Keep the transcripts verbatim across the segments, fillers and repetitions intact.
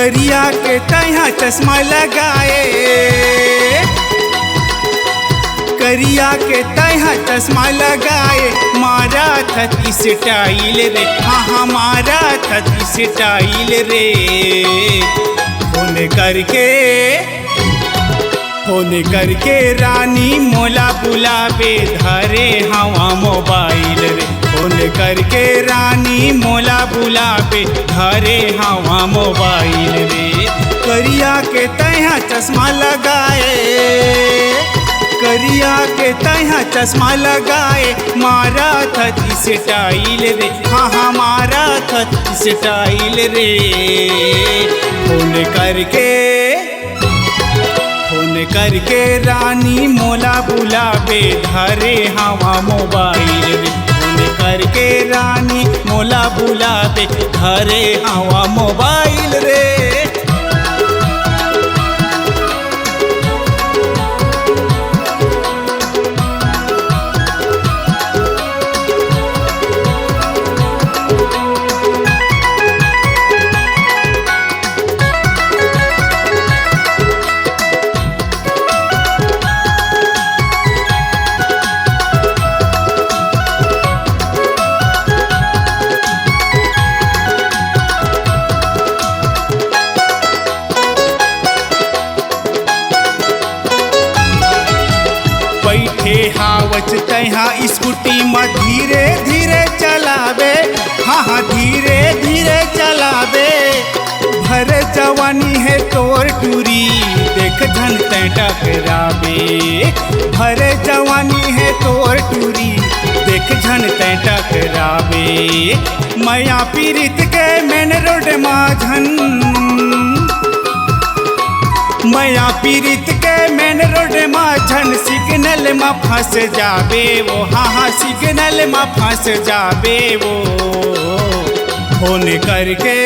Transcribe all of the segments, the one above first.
करिया के तैहा चश्मा लगाए, करिया के तैहा चश्मा लगाए, मारा थत स्टाइल रे, हाँ हाँ मारा थत स्टाइल रे। फोन करके, फोन करके रानी मोला बुलाबे, धरे हवा मोबाइल रे। फोन करके रानी मोला बुलाबे, धरे हवा मोबाइल रे। करिया के तैहा चश्मा लगाए, करिया के तैहा चश्मा लगाए, मारा थत स्टाइल रे, हाँ हाँ मारा थत स्टाइल रे। फोन करके, फोन करके रानी मोला बुलाबे, धरे हवा मोबाइल रे। फोन करके रानी मोला बुलाबे, धरे हवा मोबाइल रे। बैठे हावच तैहा स्कूटी म धीरे धीरे चलाबे, हाँ हाँ धीरे धीरे चलाबे। भरे जवानी हे तोर टूरी, देख झन तैं टकराबे। भरे जवानी हे तोर टूरी, देख झन तैं टकराबे। मया पीरित के मेन रोड मा झन, मया पीरित के मेन रोड मा झन सिग्नल मा फंस जाबे वो, हाँ हाँ सिग्नल मा फंस जाबे वो। फोन करके,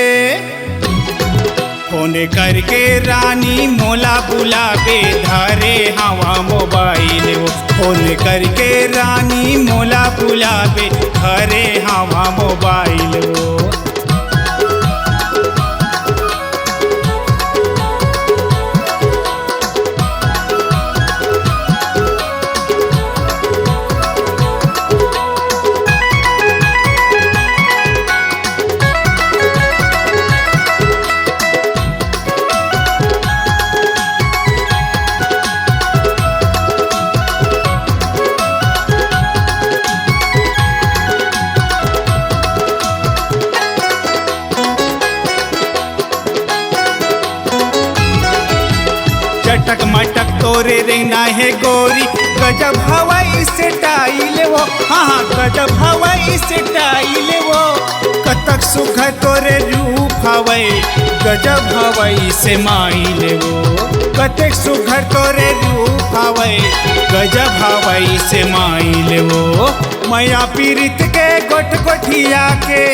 फोन करके रानी मोला बुलाबे, धरे हवा मोबाइल वो। फोन करके रानी मोला बुलाबे, धरे हवा मोबाइल वो। चटक मटक तोरे रेंगना हे गोरी, गजब हवय स्टाइल वो, हाँ हाँ गजब हवय स्टाइल वो। कतक सुघर तोरे रूप हवय, गजब हवय स्माइल वो। कतेक सुघर तोरे रूप हवय, गजब हवय स्माइल वो। मया पीरित के गोठ गोठिया के,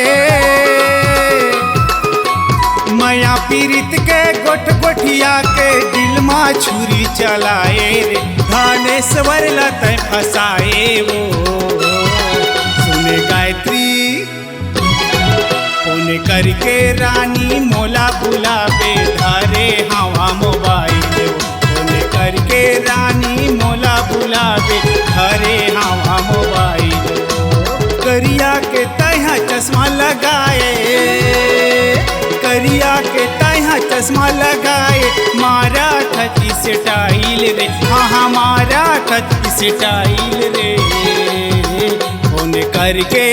मया पीरित के गोठ गोठिया के दिल मा छुरी चलाए रे, धानेश्वर ला तैं फंसाए वो। सुने गायत्री, फोन करके रानी मोला बुलाबे, धरे हवा मोबाइल वो। फोन करके रानी मोला बुलाबे, धरे हवा मोबाइल वो। करिया के तैहा चश्मा लगाए, करिया के तैहा चश्मा लगाए, मारा थत स्टाइल रे, हाँ हाँ मारा थत स्टाइल रे। फोन करके,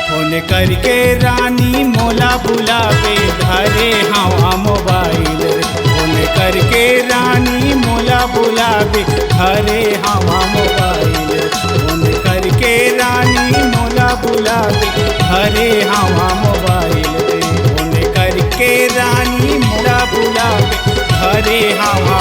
फोन करके रानी मोला बुलाबे, धरे हवा मोबाइल रे। फोन करके रानी मोला बुलाबे, धरे हवा मोबाइल रे। फोन करके रानी मोला बुलाबे, धरे हवा मोबाइल रे। फोन करके रानी मोला बुलाबे, धरे हवा